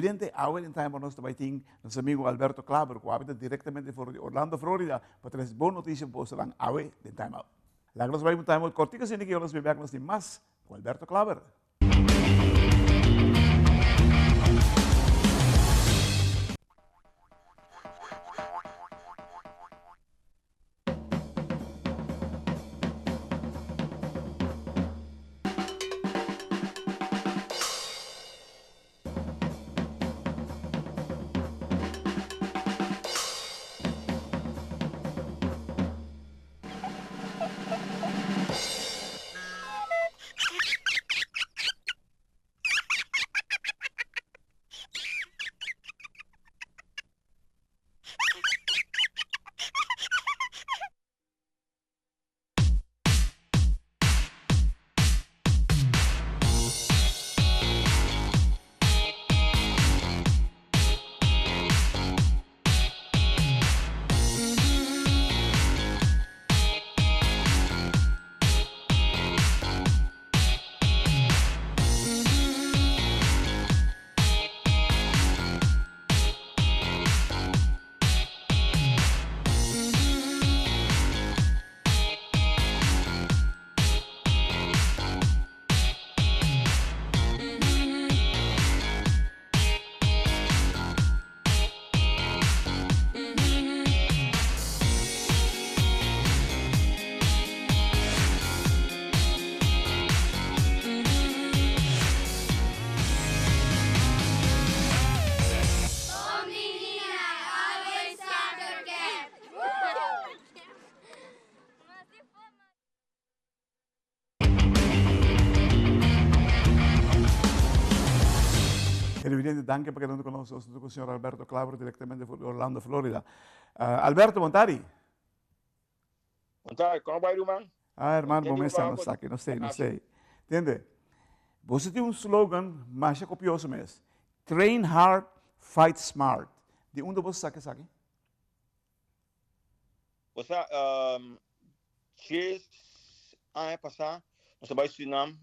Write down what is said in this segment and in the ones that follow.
Televidente, awe den Time Out nos ta bai tin nos amigo Alberto Klaber ku a bita direktamente for di Orlando, Florida pa trese bon notisia pa bosonan awe den Time Out. Laga nos bai un Time Out kortiko asina ki ora nos bin bek nos tin mas ku Alberto Klaber. Televidente, danki pa keda hunto ku nos. Nos ta ku señor Alberto Klaver direktamente for di Orlando, Florida. Alberto, bon tardi. Bon tardi, komo bai ruman? Ah, hermano, bo mester nos aki, no sei, no sei. Tende, boso tin un slogan masha kopioso mes. Train hard, fight smart. Di unda boso saka esaki? Bo sa, djes aña pasá nos a bai Surinam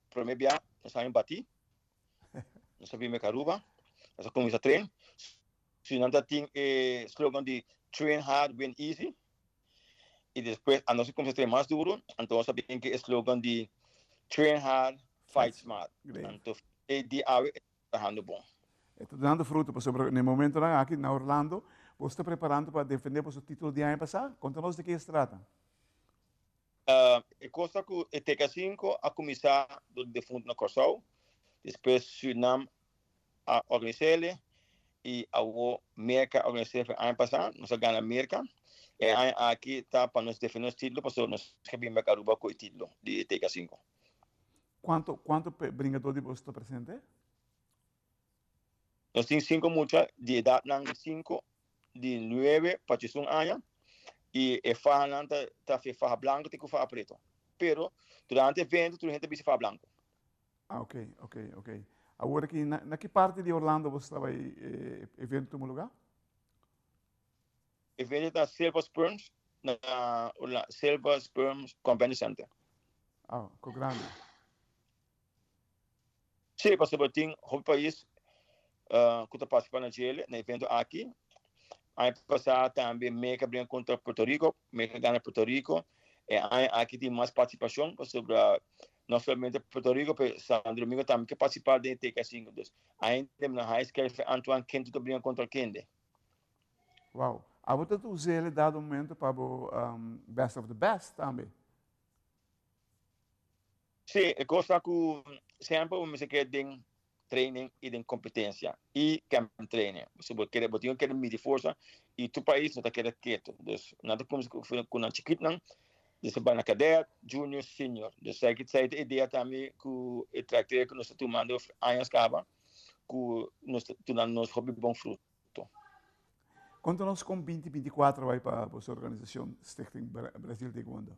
promé bia, nos a haña batí. Nos a bin bek Aruba, nos a kuminsá train. Surinam ta tin e slogan di train hard, win easy. I despues anos a kuminsá train mas duru, anto nos a bin ku e slogan di train hard, fight smart. Anto e di awe e ta trahando bon. E ta dunando fruto pasobra na e momentonan aki na Orlando bo sta preparando pa defende boso titulo di aña pasá. Konta nos di ke es trata. E kos ta ku e TK sinku a kuminsá dor di defuntu na Kòrsou, despues Surinam a organis'é i awor Merka a organis'é for aña pasá, nos a gana Merka. E aña aki ta pa nos defendé nos título pasobra nos ke bin bèk Aruba ku e título di e TK sinku. Kuantu kuantu bringadó di boso ta presente? Nos tin sinku mucha di edatnan di sinku, di nuebe pa diesun aña i e fahanan ta ta faha blanku te ku faha pretu. Pero durante evento tur hende ta bisti faha blanku. Ah, ok, ok, ok. Awor aki na na ki parti di Orlando boso ta bai e evento tuma lugá? Evento ta Silver Springs na Silver Springs Convention Center. Ah, ku grandi. Sí, pasobra tin hopi pais ku ta partisipá na djele, na evento aki. Aña pasá tambe Merka bringa kontra Puerto Rico, Merka gana Puerto Rico. E aña aki tin mas partisipashon pasobra no solamente Puerto Rico pero Santo Domingo tambe ke partisipá den e TK sinku. Dus ainda mi no haña skerfi Antoine kende ta bringa kontra kende. Wow. Abo ta us'el dado momento pa bo best of the best tambe? Sí, e kos ta ku semper bo mester keda den training i den kompetensia i camp training. So bo kere bo tin ku keda midi forsa i tur pais no ta keda ketu. Dus nan ta kuminsá ku nan chikitnan, despues bai na kadet, junior, senior. Dus esaki ta e idea tambe ku e trayektoria ku nos ta tumando años kaba ku nos ta duna nos hopi bon fruto. Konta nos kon 2024 bai pa boso organisashon Stichting Brazil Taekwondo?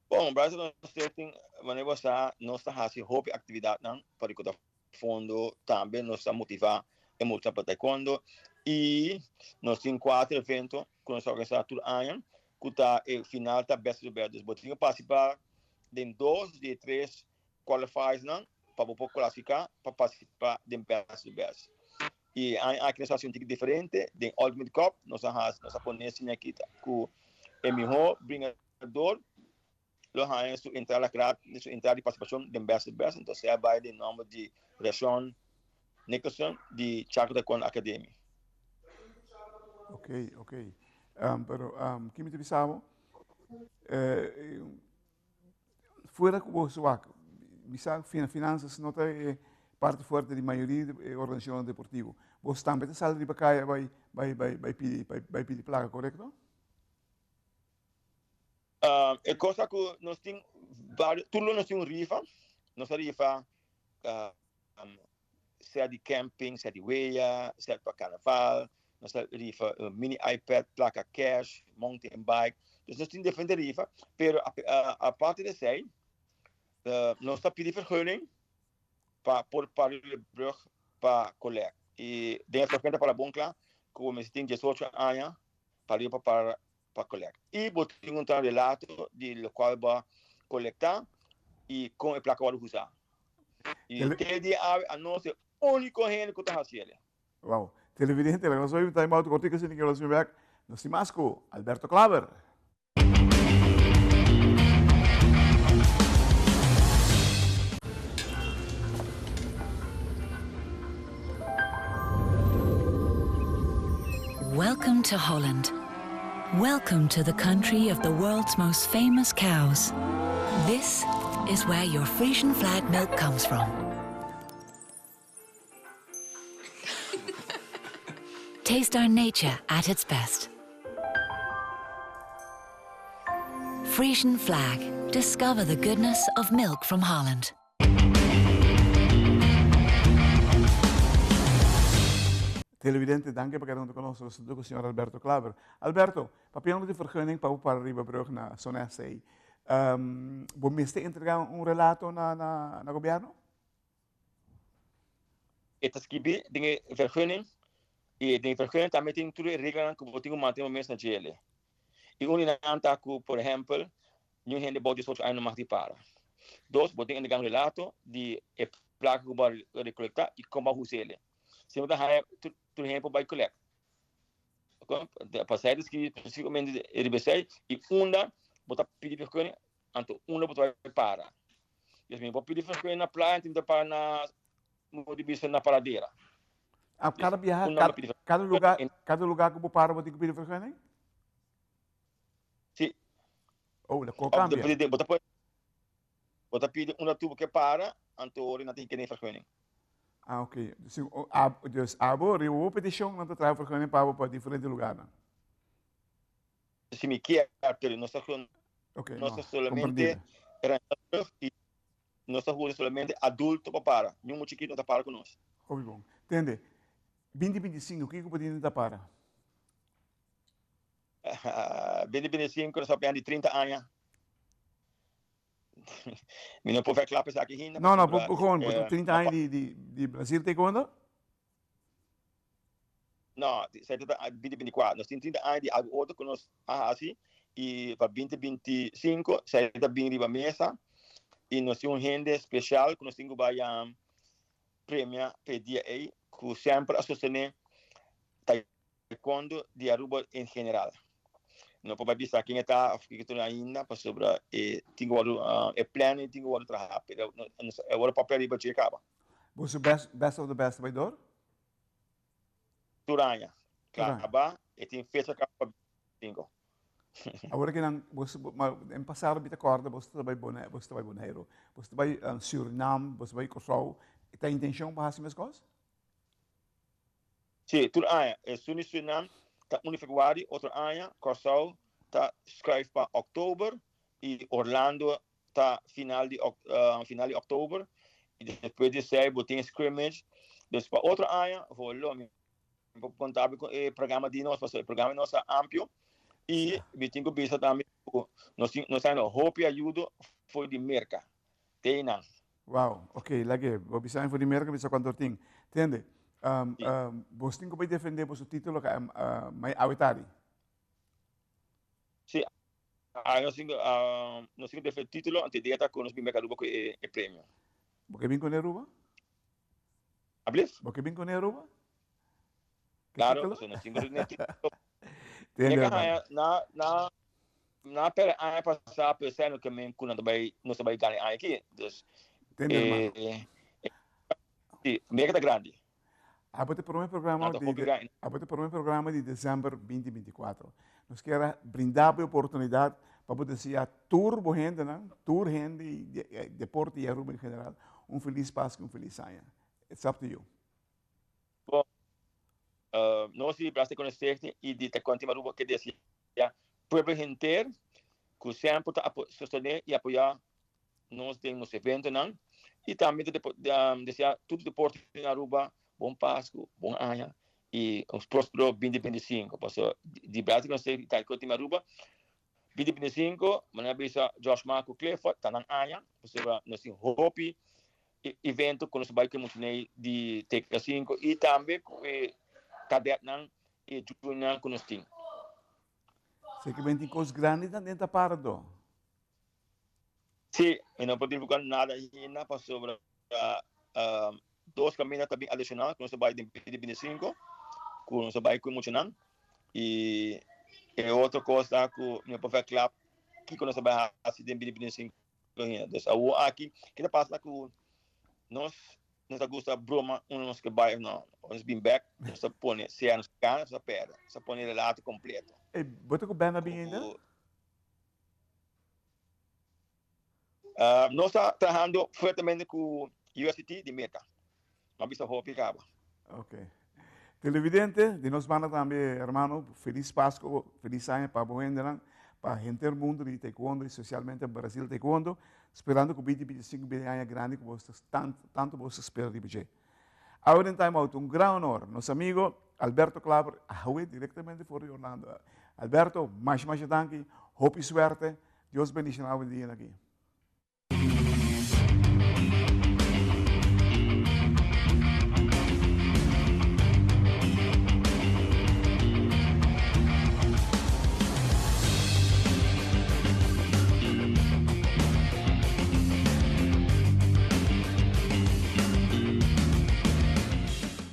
Bon, Brazil Stichting, manera bo sa, nos ta hasi hopi aktividatnan pa rekuta fondo, tambe nos ta motivá e muchanan pa taekwondo i nos tin kuater evento ku nos ta organisá tur aña ku ta e final ta Best of the Best. Dus bo tin ku partisipá den dos di e tres qualifiers nan. pa bo por klasifiká pa partisipá den Best di Best. I e aña aki nos a hasi un tiki diferente, den Ultimate Cup nos a hasi, nos a pone asina aki ku e mihó bringador lo haña su entrada gratis, su entrada di partisipashon den Best di Best. Entonces a bai den nòmber di Rashon Nicholson di Chaco Taekwondo Academy. Ok, ok. Um, pero um, kimi te bisabo? Eh, fuera ku bo wak, bisa finanzas no ta e parte fuerte di mayoria di organisacionnan deportivo. Bos tambe ta sali riba kaya bai bai bai bai pidi bai, bai pidi plaka, korekto? Uh, e cosa ku nos tin varios, tur nos tin un rifa, nos a rifa uh, um, sea di camping, sea di wea, sea pa carnaval, nos a rifa uh, mini iPad, placa cash, mountain bike. Dus nos tin diferente rifa, pero aparte de esei, uh, nos ta pidi vergunning pa por para de brug pa collect. Y den vergunning para bon kla, ku mester tin 18 aña pa riba para pa collect. Y bo tin un tra relato di locual bo colecta y con e placa worde usa. Y te dia awe anos e unico hende cu ta haci ele. Wow. Televidente, laga nos bai un time out cortico asina que nos bin back. Nos tin mas cu Alberto Klaber. Welcome to Holland. Welcome to the country of the world's most famous cows. This is where your Frisian flag milk comes from. Taste our nature at its best. Frisian flag. Discover the goodness of milk from Holland. Televidente, danki pa keda huntu ku nos. Nos ta ku señor Alberto Klaber. Alberto, papiando di vergunning pa bo para riba brug na Zona SC, um, bo mester entrega un relato na, na, na gobierno? E ta skibi den e vergunning y den e vergunning tambe tin tur e reglanan ku bo tin ku mantene bo mes na djele. Y un di nan ta ku, por ehempel, Niun hende bou diesocho aña no mag di para. Dos, bo tin entregá un relato di e plaka ku bo a rekolektá i kon bo a usa el. Si bo ta haña tur tur hende por bai kolèkt. Pasai ta skirbi spesifikamente riba esei i unda bo ta pidi vergunning, anto unda bo ta bai para. Dios mi, bo pidi vergunning na playa, anto mi ta para na, bo di bisa na paradera. Ah, kada biaha, kada lugar, kada lugar ku bo para bo tin ku pidi vergunning? Si. Oh, la ko cambia. Bo ta bo ta pidi una tubo ke para, anto ora nan tin kene vergunning. Ah, ok. Dus, dus abo riba bo peticion nan ta traha vergunning pa bo pa diferente lugarnan. Si mi kier, pero nos ta okay, nos ta solamente y nos ta usa solamente adulto pa para. Ni un chiquito no ta para ku nos. Hopi bon. Tende, 2025, kiko bo tin ta para? 2025 nos ta papia di 30 aña. Mi no por verklap esaki hinda. No, no, por, gewoon, eh, 30 aña di, di, di Brasil taekwondo? No, se trata 2024. Nos tin 30 aña di algo otro ku nos a hasi y pa 2025 se ta bin riba mesa y nos tin un hende special ku nos tin ku bai premia pe dia ei ku semper a sostene Taekwondo di Aruba en general. No por bai bisa ken e ta of kiko ta ainda pasobra e tin ku wòrdu e plan ei tin ku wòrdu traha pero e wòrdu papia riba dje kaba. Boso best best of the best ta bai dor? Tur aña. Kaba e tin fecha kaba pa bingo. Awor ki nan boso ma en pasado mi ta kòrda boso ta bai Bonaire boso ta bai Boneiru boso ta bai Surinam boso ta bai Kòrsou ta intenshon pa hasi meskos? Sí, tur aña. Esun di Surinam ta un di februari, otro aña Kòrsou ta skùif pa òktober i Orlando ta final di final di òktober i despues di esei bo tin scrimmage. Dus pa otro aña volo mi por konta bo ku e programa di nos pasobra e programa di nos ta amplio i mi tin ku bisa tambe ku nos tin nos ta haña hopi ayudo for di Merka te einan. Wow, ok, lag'e. Bo bisa info di Merca, bisa cuanto tin. Tende, um, um, bos tin cu bay defende boso titulo ca um, uh, mai awe tardi. Sí, ah, nos tin, uh, nos tin cu defende titulo, ante dia ta cu nos bin bek Aruba cu e, e premio. Bo ke bin ku Aruba? Ablief? Bo ke bin ku Aruba? Claro, so nos tin ku Na na na per aña pasá pensé no ke men ku nan bai nos bai gana aña aki. Dus eh, sí, Merka ta grandi. Abo ta promé programa di abo ta promé programa di december 2024. Nos kier brinda bo e oportunidad pa bo desea tur bo hendenan, tur hende di deporte y Aruba en general, un feliz Pascua y un feliz aña. It's up to you. Bon, nos di Brasil Kono Stichting y di Taekwondo Team Aruba ke desea pueblo henter ku semper ta sostené y apoyá nos den nos eventonan y tambe ta desea tur deporte na Aruba bon Pascu, bon aña y un prospero 2025. Paso di Brasil Kono Stichting y Taekwondo Team Aruba 2025, manera bisa Josh Mark ku Clifford ta nan aña, pasobra nos tin hopi evento ku nos bai ku e muchanan di Teka 5 i tambe ku e kadetnan i juniornan ku nos tin. Sé ku ben tin kos grandi nan den ta pardo. Sí, mi no por divulgá nada ainda pasobra dos kaminda ta bin adishonal ku nos ta bai den 2025 ku nos ta bai ku e muchanan i e otro kos ta ku mi no por verklap kiko nos ta bai hasi den 2025. Dus awor aki, ke ta pasa ku nos no ta gusta broma unda nos ke bai of no. Ora nos bin bek, nos ta pone sea nos gana of nos ta perde. Nos ta pone relato kompleto. Ey, bo ta ku band a bin ainda? Nos ta trahando fuertemente ku USCT di Merka. M'a bisa hopi kaba. Ok. Televidente, di nos banda tambe, hermano, feliz Pasco, feliz aña pa bo hendenan, pa henter mundo di taekwondo y especialmente Brasil taekwondo, sperando cu 2025 bini aña grandi cu bos ta tanto, tanto bos ta spera riba dje. Awe den Time Out, un gran honor, nos amigo Alberto Klaber, awe directamente for di Orlando. Alberto, masha masha danki, hopi suerte, Dios bendiciona awe dia aki.